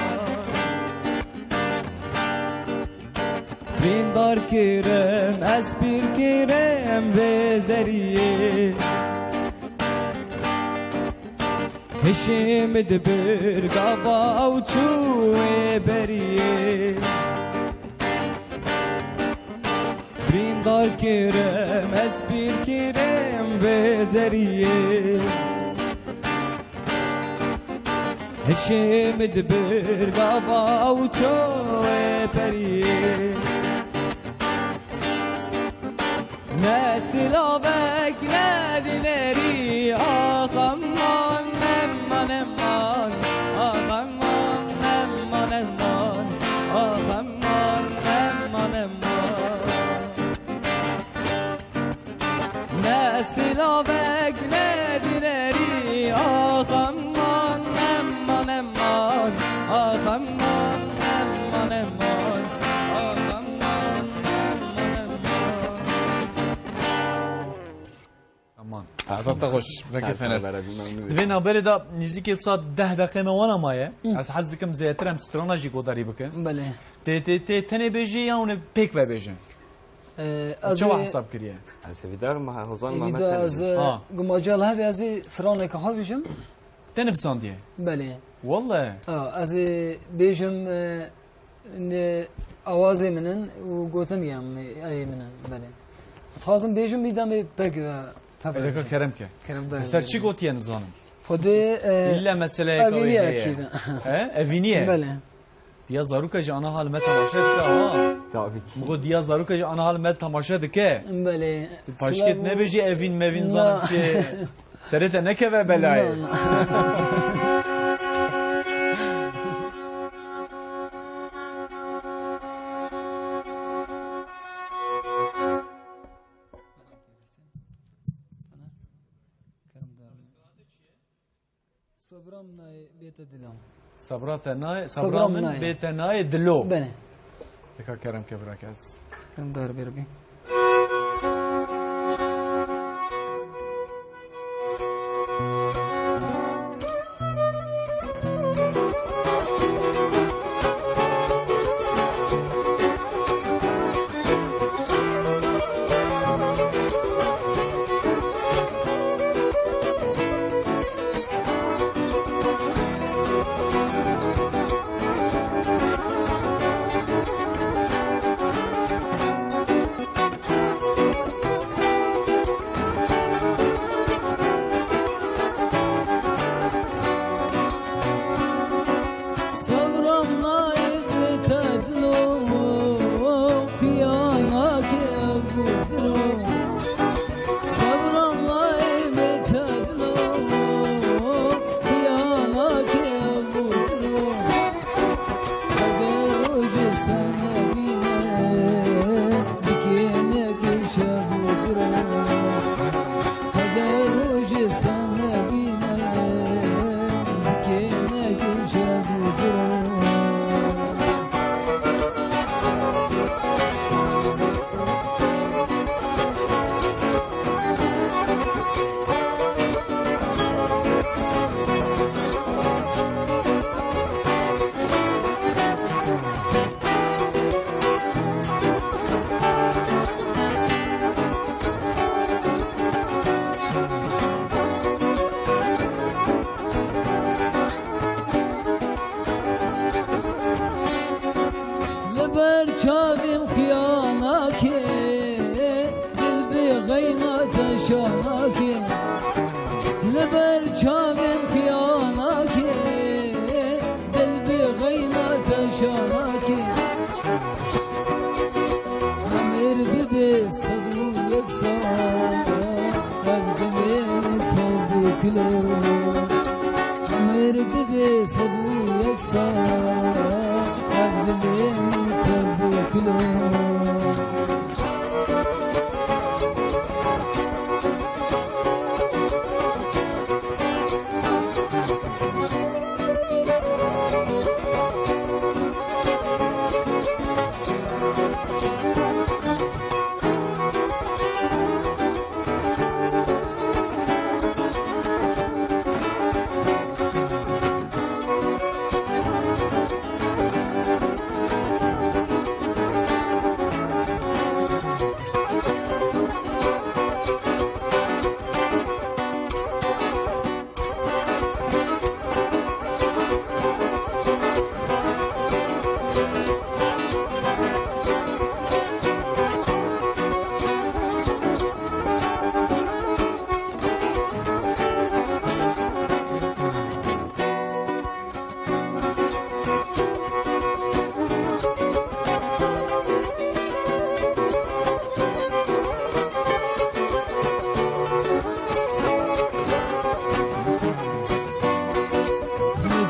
Birîndar kirim, ez pîr kirim vê zeriyê. Hişê min dibir gava û çû wê beriyê. Birîndar kirim, ez pîr kirim vê zeriyê. Hişê min dibir gava û çû wê beriyê. Ne silavek ne dinerî, ax eman, eman, eman. Ax eman, eman, eman. Ax eman, eman, eman. Ne silavek ne dinerî, ax eman, eman, eman. Ax eman, eman, eman. Ax eman, eman, eman. Aman. Saeta te xweş. Veke Fener. Di vê navberê de nêzîkî wisa deh deqê me wana maye. Hı. Ez hez dikim zêdetir em strana jî godarî bikin. Belê. Tê, tê, tê tenê bêjî ya hûn ê pêk ve bêjin? Ee, ez Çawa ê hesab kiriye? Ez hêvîdar me, Hozan Mehmet Hemîdî. Ha. Gumaciya li hevê ez ê straneke xwe bêjim. Te nivîsandiye? Belê. Welle. Ha, ez ê bêjim, e, ne awazê min in û gotin ya min, eyê min in, belê. Dixwazim bêjim, bî demê pek, e, pek Êdeka kerem ke. Kerem de. Ser çi gotiye nizanim? Xwedê, e, Îlle meseleyeka evînî wê heye. Ekî de. He? Evînî ye? Belê. Diya zaroka jî ana hal me temaşe dike ha. Tabii ki. Migo diya zaroka jî ana hal me temaşe dike. Belê. Tu paşkêt nebêjî evîn mevîn Na. Zanim çi. Serê te nekeve belayê. Na, na. Sebra min nayê bête dilo. Sebra te nayê, sebra min bête nayê dilo. Belê. Êdeka kerem ke bira kes. Kerem dar bir bir. Çavên xiyanakê, dil bi xeyna te şanakê. Emir bibe sed û yek sal, ev dilê te bikilo. Emir bibe sed û yek sal, ev dilê te bikilo.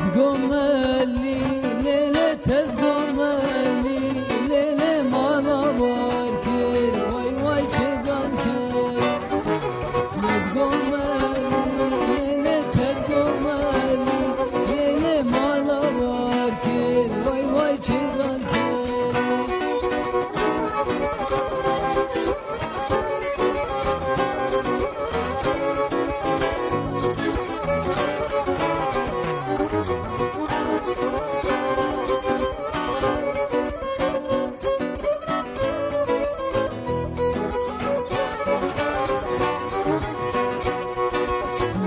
Tedgomelî, lêlê tedgomelî, lêlê mala bar kir, way way çêdan kir. Tedgomelî, lêlê tedgomelî, lêlê mala bar kir, way way çêdan kir.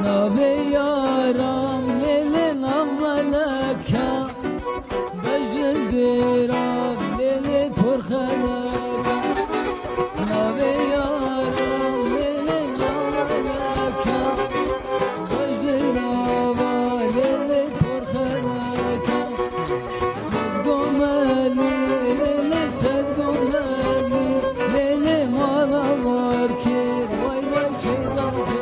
Navê yaran lêlê nav meleka. Bejin zêra lêlê porxeleka. Navê yaran lêlê porxeleka. Bejin ava lêlê porxeleka. Tedgomelî, lêlê tedgomelî, lêlê mala bar kir, way way çêdan kir.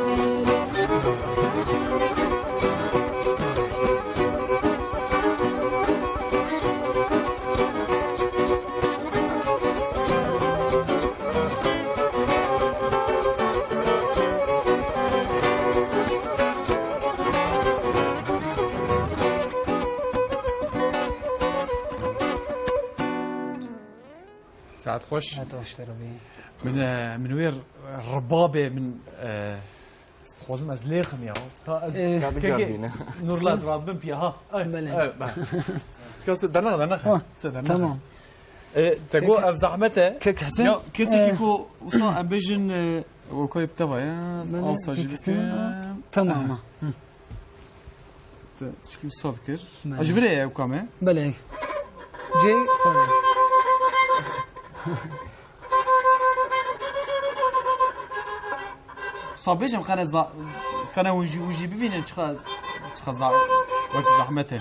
Saet xweş. Saet xweş te re bî. Min, e, min wê ribabê min, e, dixwazim ez lêxim ya. Ta ez Eh. Ka kekê bicarbîne. Nurla ez radibim piya ha. Ay, Belê. Ay, ben. Tika se dernex, dernex. Ha, Se dernex. Tamam. E, te got Kek-, ev zahmet e. Kek Hesen, Ya, kesê e, ki ku usa em bêjin, e, o koyê bi teva ya. Belê, Awsa jî Kek Hesen, bikim. Tamam, Aha. ha. Hı. Te tişkî wisa dikir. Belê. A ji virê ye ew kam e? Belê. Cê, tamam. Wisa bêjim, qene za-, qene hûn jî, hûn jî bivînin, çiqa, çiqa za-, wek zehmet e.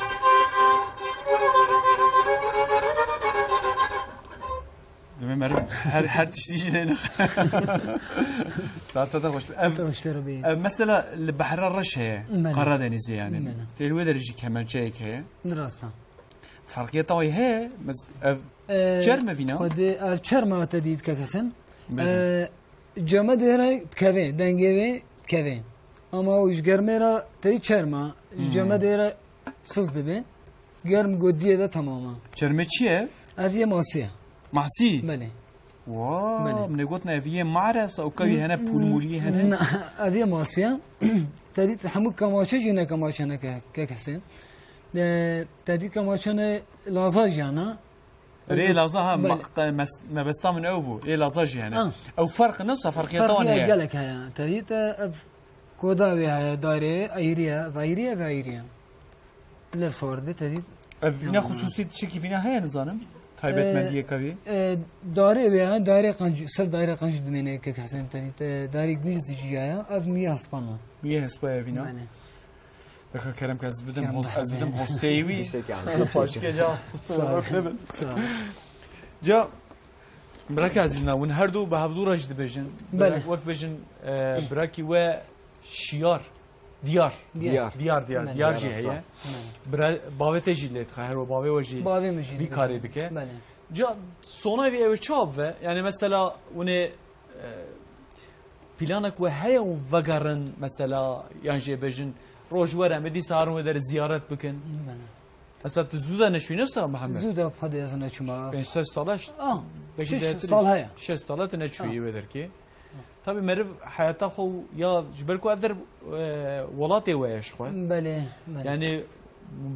Divê meriv her, her tiştî jî lê nexe. Saeta te xweş be. Ev, Te xweş te re bî. Ev mesela li Behra Reş heye, Belê. Karadenizê yani. Belê. Tê li wê derê jî kemençeyek heye. Rast e. Ferqiyeta wê heye, mes-, ev Ee, çerm e vîna? Xwedê ev çerm e te dît Kek Hesen. Belê. Ee, cemedê re dikeve, dengê wê dikeve. Ama o ji germê re tey çerm e, ji Hmm. cemedê re siz dibe. Germ godiyê de tamam e. Çermê çi ye? Ev yê masî ye. Masî? Belê. Wa, Belê. min ê gotin ev yê mar e, sa û kevî hene, pûl mûlî hene? Na, ev yê masî ye. Te dît hemû kemaçe jî ne kemaçe ne ke-, Kek Hesen. E, te dît kemaçe ne laza jî hene. Rê laza ha, Belê. ma-, qe-, mes-, mebesta min ew bû. Ê laza jî hene. Ha. Ew ferq ne, sa ferqiyeta wan Ferqiya heye. gelek heye. Te dît, e, ev koda wê heye, darê, eyrî ye, ev eyrî ye, ev eyrî ye. Lev sor dibe, te dît. Ev vîna Tamam. xusûsî tiştekî vîna heye nizanim? Taybetmendiyê E, kevî? e, darê wê heye, darê qenc, ser darê qenc dimêne Kek Hesen te dît. E, darê gûj zî jî heye, ev mîya hespan e. Mîya hespa ye vîna. Belê. Deka kerem ke ez bidim Kerem host-, ez bidim hosteyê wî. Tiştekî anî. Paştike ca. Sağ ol. Sağ ol. Ca, biraka ezîz na, hûn her du bi hevdû re jî dibêjin. Belê. Wek bêjin, e, birakî we Şiyar. Diyar. Diyar. Diyar, diyar. Belê. Diyar jî Diyar heye. Aslan. Belê. Bira-, bavê te jî lê dixe, her we bavê we jî Bavê min jî vî dibêjin. Karê dike. Belê. Ca, sona vî ew çav ve, yani mesela hûn ê, e, Planek we heye û vegerin mesela, yan jê bêjin, roj were em ê dîsa herin wê derê ziyaret bikin? Belê. Mesela tu zû de neçûyî, ne wisa Mihemed? Zû de xwedê ez neçûma. Pênc şeş sala ş-, Ah, belkî şeş detir sal heye. Şeş sala tu neçûyî Ah. wê derkê. Tabî meriv heyata xwe ya ji ber ku ev der, e, welatê we ye ji xwe. Belê, belê. Yani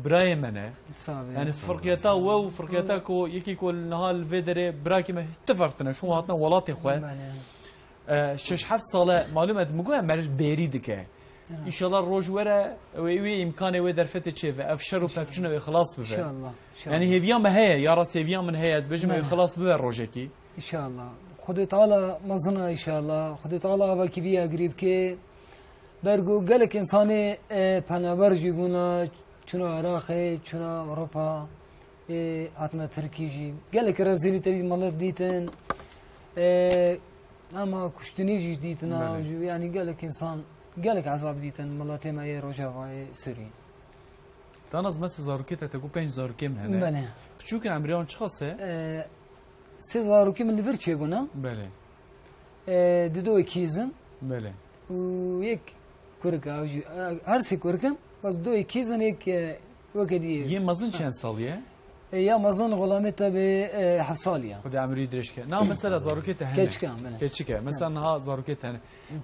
birayê me ne. Sağ ol. Yani firqiyeta we û firqiyeta ku yekî ku niha li vê derê birakî me tu ferq tine. Şûn hatine welatê xwe. Belê. E, şeş heft sale malûm e, min got, meriv bêrî dike. Evet. Înşallah roj were, wê, wê îmkanê wê derfetê çêve. Ev şer û pevçûna wê xilas bibe. İnşallah, inşallah. Yani hêviya me heye, ya rast hêviya min heye, ez bêjim wê Evet. xilas bibe rojekî. İnşallah. Xwedê Teala mezin e inşallah. Xwedê Teala avakî vî agirî bike. Bergo gelek insanê, e, penaber jî bûna, çûna Iraqê, çûna Ewropa, e, hatine Tirkî jî. Gelek rezîlî te dît, milet dîtin. E, ama kuştinî jî dîtin, Belê. Yani gelek insan, gelek ezab dîtin miletê me yê Rojavayê Sûrî. Tanaz me sê zarokê te, te ku pênc zarokê min hene. Belê. Piçûk in, emrê wan çiqas e? E, sê zarokê min li vir çêbûne. Belê. E, dido ikîzin. Belê. Û yek kurik, ew jî, e, her sê kurik in, bes do ikîzin, yek, e, weke dî. Yê mezin çend salî ye? E, ya mezin xulamê te bê, e, heft salî ye. Xwedê emrî dirêj ke. Na mesela zarokê te hene. Keçik e, belê. Keçik e. Mesela niha zarokê te hene.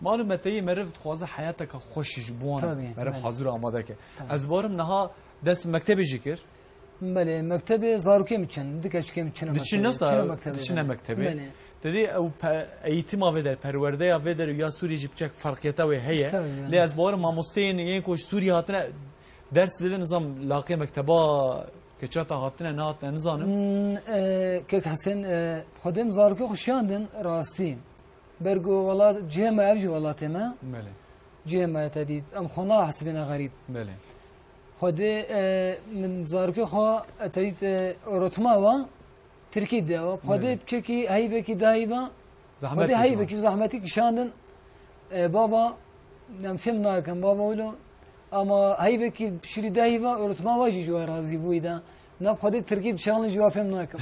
Malûm e te yê meriv dixwaze heyateke xweş ji bo wan Tabii, meriv belê. hazir û amade ke. Tabii. Ez barim niha dest bi mektebê jî kir. Belê, mektebê zarokê min çin, du keçikê min çine Diçin mektebê, nesa, çine mektebê, diçine belê. mektebê. Belê. Te dî ew pe-, eğitîma vê der, perwerdeya vê der û ya Sûriyê jî piçek ferqiyeta wê heye. Tabii, belê. Lê ez bawerim mamosteyên yên ku ji Sûriyê hatine ders didin, nizam laqê mekteba keçata hatine, nehatine, nizanim. Hmm, e, kek Hesen, e, xwedê min zarokê xwe şiyandin rastî. Bergo welat, cihê me ev jî welatê me. Belê. Cihê me te dît. Em xwe nahesibîne xerîb. Belê. Xwedê, e, min zarokê xwe, e, te dît, e, rotma wa, Tirkî de wa. Xwedê Belê. piçekî heyvekî dahî va. Zehmet Xwedê kişan. heyvekî zehmetî kişandin. E, baba, em fêm nakin, baba wilo. Ama heyvekî şirî dahî va, rotma wa jî ji we razî bûyî de. Na Xwedê Tirkî dişanlin ji wa fêm nakim.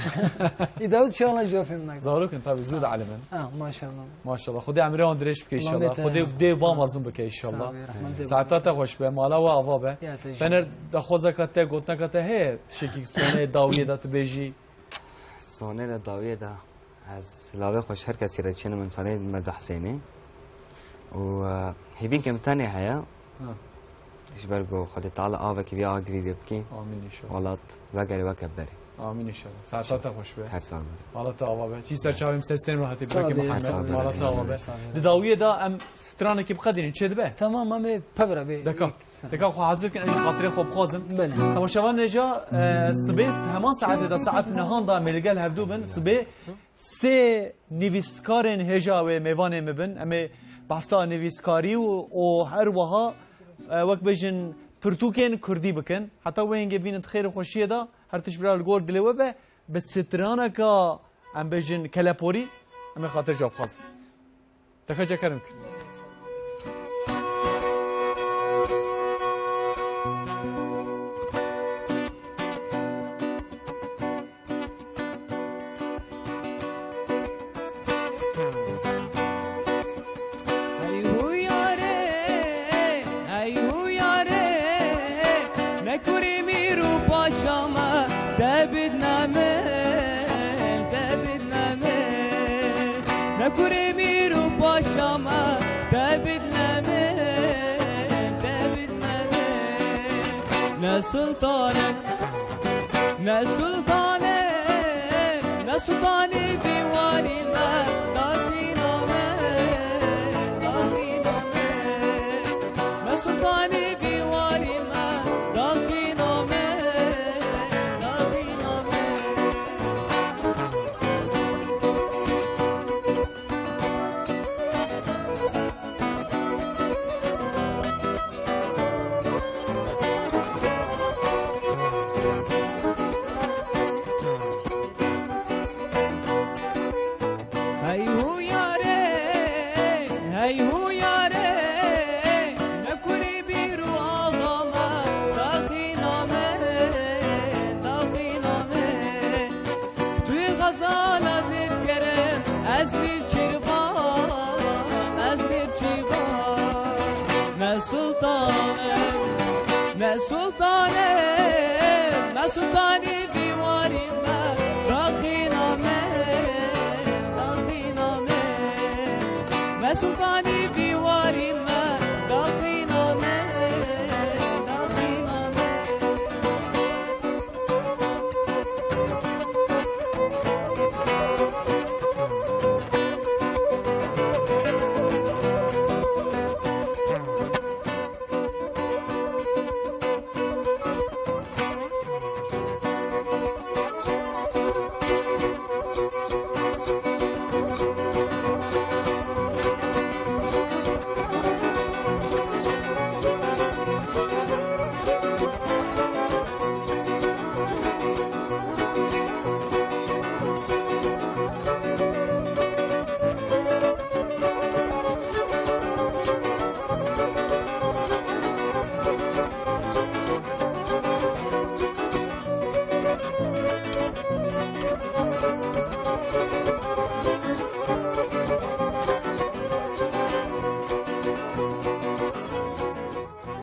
Îdawî dişanlin ji wa fêm nakim. Zarok in tabii, zû dielimin. Ha, maşallah. Maşallah. Xwedê emrê wan dirêj bike inşallah. Xwedê dê ba mezin bike inşallah. Sağ ol, rehmet ê. Saeta te xweş be, mala we ava be. Ya, te jî. Fener daxwazeka te, gotineka te heye, tiştekî sonê dawiyê de tu bêjî? Sonê de dawiyê de. Ez lavê xwe ji her kesî re çênim, insanê me dihsênê. Û, e, hêvîkê min tenê heye. Ha. Ji ber ku Xwedê Teala avekî vî agirî lê bikî. Amîn inşallah. Welat vegere weke berê. Amîn inşallah. Saeta te xweş be. Her sal be. Mala te ava be. Çî ser çavê min ser stêrê min hatî Sağ birakî ol, Mihemed. sağ ol. Mala te ava be. Sağ ol. Di dawiyê de em stranekî biqedînin, çê dibe? Tamam, em ê pevre bê. Deka. Deka xwe hazir kin, ez xatirê xwe bixwazim. Belê. Temaşevan nêja, e, sibê heman saetê de, saet nehan de em ê li gel hevdû bin. Sibê sê nivîskarên hêja wê mêvanê min bin. Em ê behsa nivîskarî û, û her wiha, e, wek bêjin pirtûkên kurdî bikin. Heta wê hingê bînin di xêr û xweşiyê de, her tişt bira li gor dilê we be, bi straneka, em bêjin, keleporî, em ê xatir ji we bixwazin. Deka ca kerem kin. Hey hu yare, hey hu yare, ne kurê mîr û paşa me, te bidne min, te bidne min. Ne kurê mîr û paşa me, te bidne min, te bidne min. Ne sultanim, ne sultanim, ne sultanê dîwarî me, daxîna me, daxîna me. Ne sultanê dîwarî me, daxîna me, daxîna me. Sultanê, me sultanî vî warî me, daxîna me, daxîna me. Me sultanî